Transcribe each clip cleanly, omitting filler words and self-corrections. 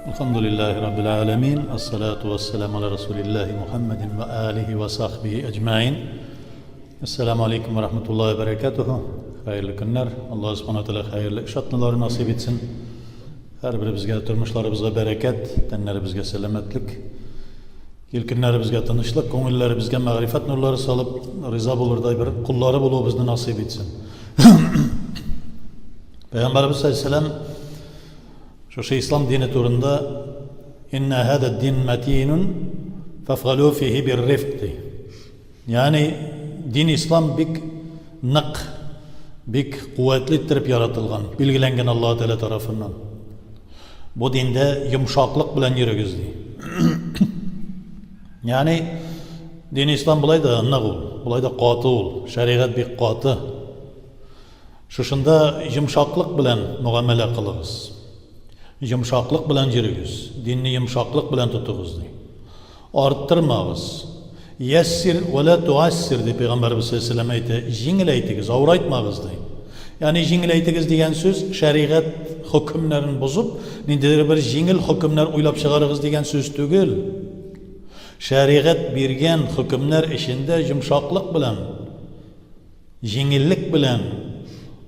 Elhamdülillahi Rabbil alemin. Esselatu vesselamu ala Resulillahi Muhammedin ve alihi ve sahbihi ecmain. Esselamu aleyküm ve rahmetullahi ve berekatuhu. Hayırlı günler. Allah subhanahu teala hayırlı iş atmaları nasip etsin. Her birimizge, turmuşlarımızga bereket, tenlerimizge selametlik, ил-көннәребезгә тынычлык, күңелләребезгә мәгърифәт нурлары салып, риза булырдай бер куллары булуыбызны насыйп итсен. Пәйгамбәребез саллаллаһу шушы ислам дине турында инна хада дин матинун фафгалу фихи биррифк ди. Ягъни дин ислам бик нык, бик куәтле иттереп яратылган, билгеләнгән Аллаһ Тәгалә тарафыннан. Бу диндә йомшаклык белән йөрегез ди. Ягъни дин ислам болай да нык ул, болай да каты ул, шәригать бик каты. Шушында йомшаклык белән мөгамәлә кылыгыз. Йомшаклык белән йөрегез, динне йомшаклык белән тотыгыз ди. Арттырмагыз. Яссир вә лә туассир, ди Пәйгамбәребез саллаллаһу алейһи ва сәлләм әйтә, җиңеләйтегез, авырайтмагыз, ди. Ягъни җиңеләйтегез дигән сүз шәригать хөкемнәрен бозып, ниндидер бер җиңел хөкемнәр уйлап чыгарыгыз дигән сүз түгел. Шәригать биргән хөкемнәр эчендә йомшаклык белән, Җиңеллек белән,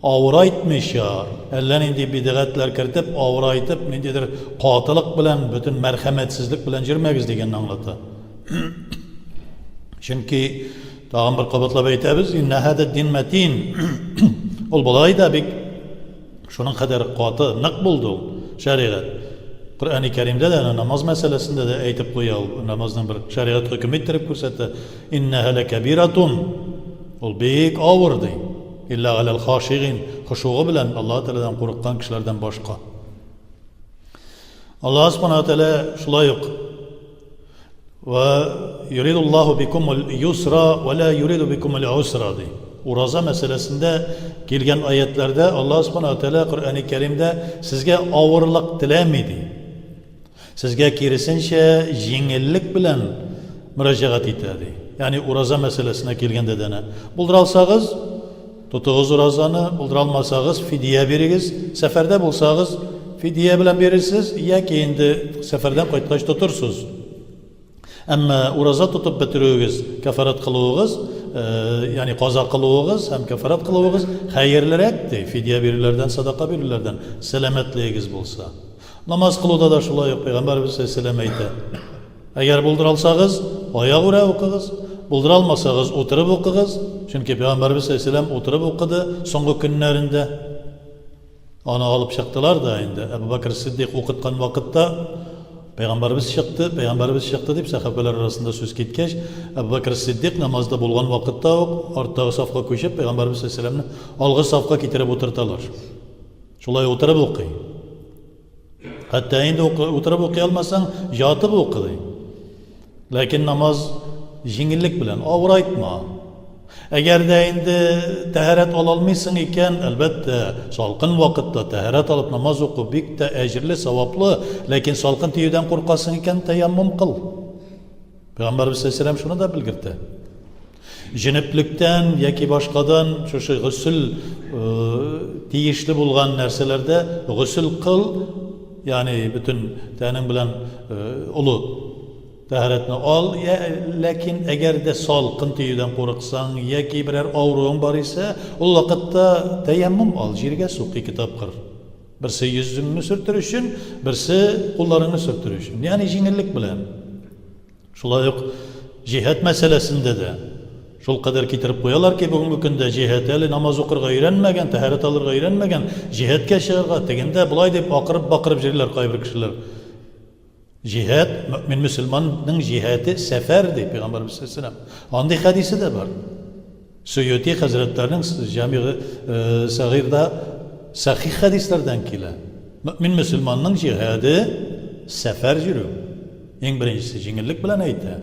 авырайтмыйча, әллә нинди бидгатьләр кертеп, авырайтып, ниндидер катылык белән, бөтен мәрхәмәтсезлек белән йөрмәгез дигәнне аңлата. Чөнки тагын бер кабатлап әйтәбез, иннә һәдә дин мәтин. Ул болай да бик шуның кадәр каты, нык булды ул шәригать. Коръәни Кәримдә дә намаз мәсьәләсендә дә әйтеп куя ул, намазның бер шәригать хөкеме иттереп күрсәтә. Иннәһә ләкәбиратун. Ул бик авыр ди. Илля галәл хашигин, хошугы белән Аллаһ Тәгаләдән курыккан кешеләрдән башка. Аллаһ Субхану Тәгалә шулай ук Ва юридуллаһу бикумул юсра ва ла юриду бикумул усра ди. Ураза мәсьәләсендә килгән аятларда Аллаһ Субхану Тәгалә Коръәни Кәримдә сезгә авырлык теләми ди. Сезгә киресенчә җиңеллек белән мөрәҗәгать итә ди. Ягъни ураза мәсьәләсенә килгәндә дә булдыра алсагыз, тотыгыз уразаны, булдыра алмасагыз, фидия бирегез. Сәфәрдә булсагыз, фидия белән бирерсез, яки инде сәфәрдән кайткач тотырсыз. Әмма ураза тотып бетерүегез, кәфарәт кылуыгыз, ягъни каза кылуыгыз һәм кәфарәт кылуыгыз хәерлерәк ди, фидия бирүләрдән, садака бирүләрдән, сәламәтлегегез булса. Намаз кылуда да шулай ук Пәйгамбәребез саллаллаһу алейһи әйтә. Әгәр булдыра алсагыз, аягүрә укыгыз, булдыра алмасагыз, утырып укыгыз. Чөнки Пәйгамбәребез саллаллаһу алейһи утырып укыды соңгы көннәрендә. Аны алып чыктылар да инде. Әбу Бәкр Сиддик укыткан вакытта Пәйгамбәребез чыкты, Пәйгамбәребез чыкты дип сәхабәләр арасында сүз киткәч, Әбу Бәкр Сиддик намазда булган вакытта ук арттагы сафка күчеп, Пәйгамбәребез саллаллаһу алейһи вәсәлләмне алгы сафка китереп утырталар. Шулай утырып укый. Хәтта инде утырып укый алмасаң, ятып укы ди. Ләкин намаз җиңеллек белән, авырайтма. Әгәр дә инде тәһарәт ала алмыйсың икән, әлбәттә, салкын вакытта тәһарәт алып намаз уку бик тә әҗерле, саваплы, ләкин салкын тиюдән куркасың икән, тәяммум кыл. Пәйгамбәрбез саллаллаһу шуны да белгертә. Җөнеплектән яки башкадан шушы гөсел тиешле булган нәрсәләрдә гөсел кыл, ягъни бөтен тәнең белән олы тәһарәтне ал, ләкин әгәр дә салкын тиюдән курыксаң яки берәр авыруың бар исә, ул вакытта тәяммум ал, җиргә сук ике тапкыр. Берсе йөзеңне сөртер өчен, берсе кулларыңны сөртер өчен. Ягъни җиңеллек белән. Шулай ук җиһад мәсьәләсендә дә шул кадәр китереп куялар ки, бүгенге көндә җиһад әле намаз укырга өйрәнмәгән, тәһарәт алырга өйрәнмәгән, җиһадка чыгарга, тегендә болай дип акырып-бакырып йөриләр кайбер кешеләр. Җиһад, мөэмин мөселманның җиһады сәфәр ди Пәйгамбәрбез саллаллаһу алейһи ва сәлләм. Андый хәдисе дә бар. Сөюти хәзрәтләренең Җамигы Сәгыйрда сәхих хәдисләрдән килә. Мөэмин мөселманның җиһады сәфәр йөрү. Иң беренчесе җиңеллек белән әйтә.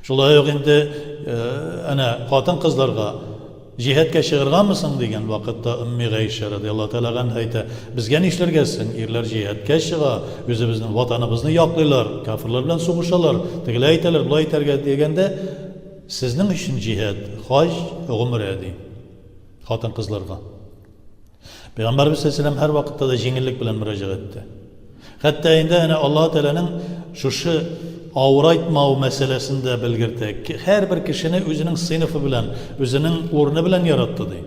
Шулай ук инде әнә хатын-кызларга җиһадка чыгыргамы соң дигән вакытта Өмми Гайшә радиаллаһу тәгалә ганһа әйтә, безгә нишләргә соң? Ирләр җиһадка чыга, үзебезнең ватаныбызны яклыйлар, кафирлар белән сугышалар, тегеләй итәләр, болай итәргә дигәндә, Сезнең өчен җиһад, хаҗ, гомрә, ди хатын-кызларга. Пәйгамбәребез саллаллаһу алейһи ва сәлләм һәрвакытта да җиңеллек белән мөрәҗәгать итте. Хәтта инде әнә Аллаһ Тәгаләнең шушы авырайтмау мәсьәләсен дә белгертә. Һәрбер кешене үзенең сыйныфы белән, үзенең урыны белән яратты ди.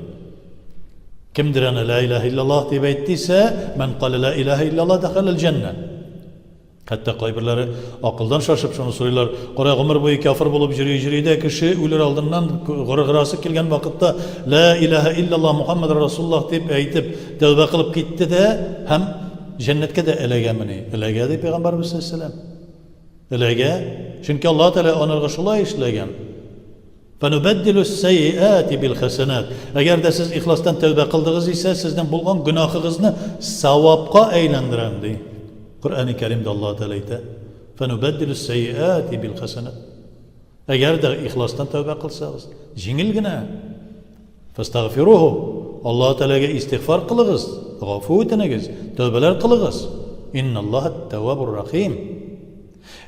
Кемдер әнә ла илаһа иллаллаһ дип әйтте исә, мән калә ла илаһа иллаллаһ дәхәләл җәннә. Хәтта кайберләре акылдан шашып шуны сорыйлар, кара гомер буе кяфер булып йөри-йөри дә кеше үлер алдыннан горгырасы килгән вакытта ла илаһа иллаллаһ Мухаммад Расуллаһ дип әйтеп тәүбә кылып китте дә һәм җәннәткә дә эләгәмени? Эләгә ди пәйгамбәрбез саллаллаһу Эләгә, чөнки Аллаһ Тәгалә анарга шулай эшләгән. Фәнүбәддилү сәйиәти бил хәсәнәт. Әгәр дә сез ихластан тәүбә кылдыгыз исә, сезнең булган гөнаһыгызны савапка әйләндерәм, ди. Коръәни Кәримдә Аллаһ Тәгалә әйтә. Фәнүбәддилү сәйиәти бил хәсәнәт. Әгәр дә ихластан тәүбә кылсагыз, җиңел генә. Фәстагфируху. Аллаһ Тәгаләгә истигъфар кылыгыз, гафу үтенегез, тәүбәләр кылыгыз. Инналлаһа тәввабур рахим.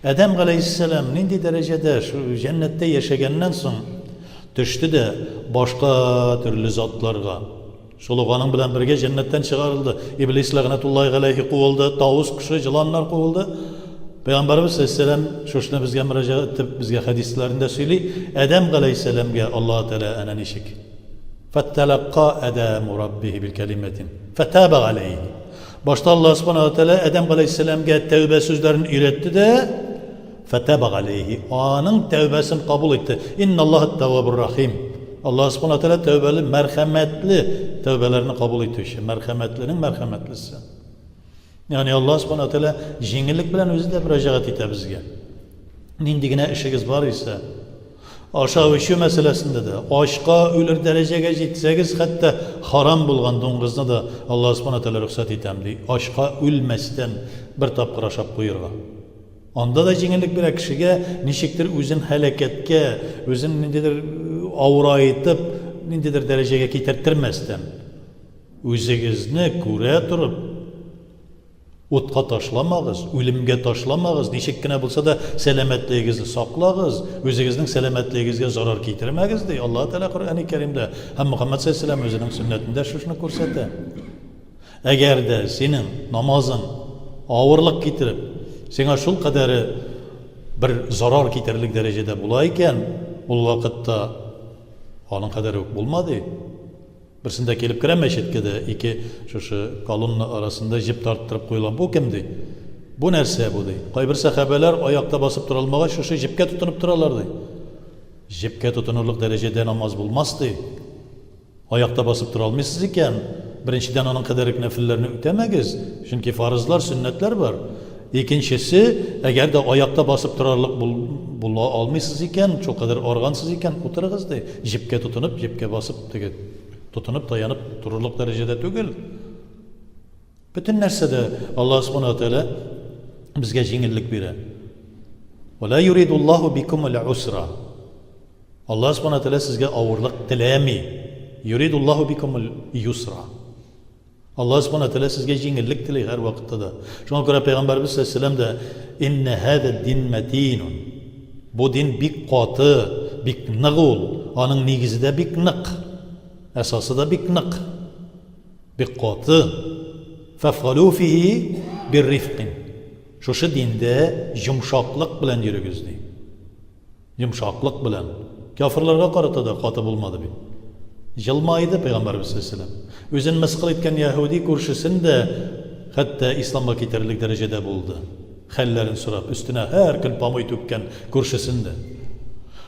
Адәм галәйһиссәлам нинди дәрәҗәдә шу җәннәттә яшәгәннән соң төште дә башка төрле затларга. Шул ук аның белән бергә җәннәттән чыгарылды. Иблис ләгънәтуллаһи галәйһи куылды, тавус кошы, җыланнар куылды. Пәйгамбәребез саллаллаһу алейһи шушыны безгә мөрәҗәгать итеп, безгә хәдисләрендә сөйли, Адәм галәйһиссәламгә Аллаһ Тәгалә әнә ничек Фәттәләкка Адәму раббихи бил кәлимәтин фәтаба галәйһи. Башта Аллаһ Субханаһу ва Тәгалә Адәм галәйһиссәламгә тәүбә сүзләрен өйрәтте дә, фәтаба галәйһи, аның тәүбәсен кабул итте. Инналлаһа ат-таввабур рахим. Аллаһ Субханаһу ва Тәгалә тәүбәле, мәрхәмәтле, тәүбәләрне кабул итүче, мәрхәмәтленең мәрхәмәтлесе. Ягъни Аллаһ Субханаһу ва Тәгалә җиңеллек белән үзе дә мөрәҗәгать итә безгә. Нинди генә эшегез бар исә, Ашау-эчү мәсьәләсендә дә, ачка үлер дәрәҗәгә җитсәгез, хәтта харам булган дуңгызны да Аллаһ Субхана Тәгалә рөхсәт итәм, ди, ачка үлмәстән бер тапкыр ашап куерга. Анда да җиңеллек бирә кешегә, ничектер үзен һәлакәткә, үзен ниндидер авырайтып, ниндидер дәрәҗәгә китертермәстән, үзегезне күрә торып, Утка ташламагыз, үлемгә ташламагыз, ничек кенә булса да сәламәтлегегезне саклагыз, үзегезнең сәламәтлегегезгә зарар китермәгез, ди Аллаһ Тәгалә Коръәни Кәримдә һәм Мөхәммәд саллаллаһу алейһи үзенең сөннәтендә шушыны күрсәтә. Әгәр дә синең намазың авырлык китереп, сиңа шул кадәре бер зарар китерерлек дәрәҗәдә була икән, ул вакытта аның кадәре үк булма, ди. Берсендә килеп керәм мәчеткә дә, ике шушы колонна арасында җеп тарттырып куелган. Бу кем, ди? Бу нәрсә бу, ди? Кайбер сәхабәләр аякта басып тора алмагач, шушы җепкә тотынып торалар, ди. Җепкә тотынырлык дәрәҗәдә намаз булмас, ди. Аякта басып тора алмыйсыз икән, беренчедән аның кадәр үк нәфелләрне үтәмәгез, чөнки фарызлар, сөннәтләр бар. Икенчесе, әгәр дә аякта басып торарлык бул, була алмыйсыз икән, шулкадәр аргансыз икән, утырыгыз, ди. Җепкә тотынып, җепкә басып, теге тотынып, таянып торырлык дәрәҗәдә түгел. Бөтен нәрсәдә Аллаһ Субхану ва Тәгалә безгә җиңеллек бирә. Ва ла юридуллаһу бикумул усра. Аллаһ Субхану ва Тәгалә сезгә авырлык теләми. Юридуллаһу бикумул юсра. Аллаһ Субхана Тәгалә сезгә җиңеллек тели һәрвакытта да. Шуңа күрә Пәйгамбәребез саллаллаһу алейһи дә Инна һаза дин матинун. Бу дин бик каты, бик нык ул. Аның нигезе дә бик нык. Әсасы да бик нык. Бик каты. Фәфгалу фихи биррифкин. Шушы диндә йомшаклык белән йөрегез ди. Йомшаклык белән. Кяферларга карата да каты булмады бит. Җылмайды пәйгамбәребез саллаллаһу алейһи вәсәлләм. Үзен мыскыл иткән яһүди күршесен дә хәтта исламга китерерлек дәрәҗәдә булды. Хәлләрен сорап, өстенә һәр көн памой түккән күршесен дә.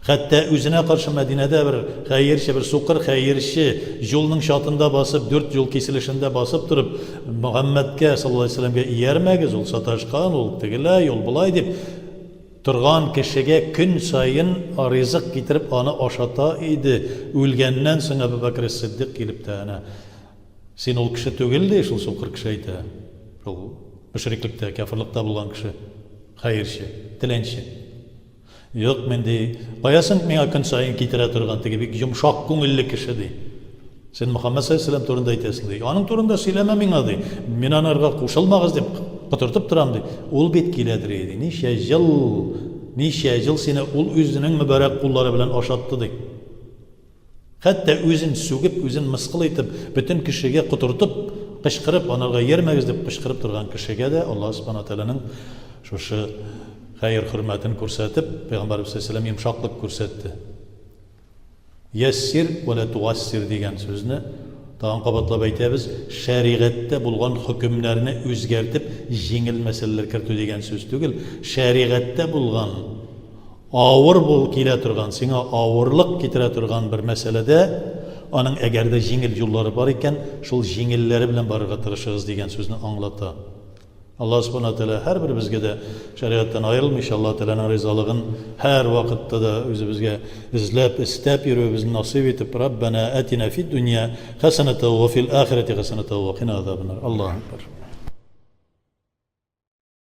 Хәтта үзенә каршы Мәдинәдә бер хәерче, бер сукыр хәерче юлның чатында басып, дүрт юл киселешендә басып торып, Мөхәммәдкә саллаллаһу алейһи вәсәлләмгә иярмәгез, ул саташкан, ул тегеләй, ул болай дип Торган кешегә көн саен ризык китереп аны ашата иде. Үлгәннән соң Әбү Бәкер әс-Сиддыйк килеп тә әнә, Син ул кеше түгел, ди, шул сукыр кеше әйтә. Шул мөшриклектә, кяферлыкта булган кеше, хәерче, теләнче. Юк, мин, ди, кая соң миңа көн саен китерә торган теге бик йомшак күңелле кеше, ди. Син Мөхәммәд саллаллаһу турында әйтәсең, ди. Аның турында сөйләмә миңа, ди. Мин анарга кушылмагыз дип котыртып торам, ди. Ул бит киләдер ди. Ничә ел, ничә ел сине ул үзенең мөбарәк куллары белән ашатты, ди. Хәтта үзен сүгеп, үзен мыскыл итеп, бөтен кешегә котыртып, кычкырып, анарга йөрмәгез дип кычкырып торган кешегә дә Аллаһ Субхана Тәгаләнең шушы хәер хөрмәтен күрсәтеп, Пәйгамбәрбез саллаллаһу йомшаклык күрсәтте. Яссир вә лә тугассир дигән сүзне тагын кабатлап әйтәбез, шәригатьтә булган хөкемнәрне үзгәртеп, җиңел мәсьәләләр кертү дигән сүз түгел, шәригатьтә булган авыр бул килә торган, сиңа авырлык китерә торган бер мәсьәләдә аның әгәр дә җиңел юллары бар икән, шул җиңелләре белән барырга тырышыгыз дигән сүзне аңлата. Аллаһ Субхана ва Тәгалә һәрберебезгә дә шәригатьтән аерылмыйча, Аллаһ Тәгаләнең ризалыгын һәрвакытта да үзебезгә эзләп, эстәп йөрүебезне насыйп итеп, Раббана атина фид дөнья хәсәнәтә ва фил ахирәти хәсәнәтә ва кина азабаннар. Аллаһу акбар.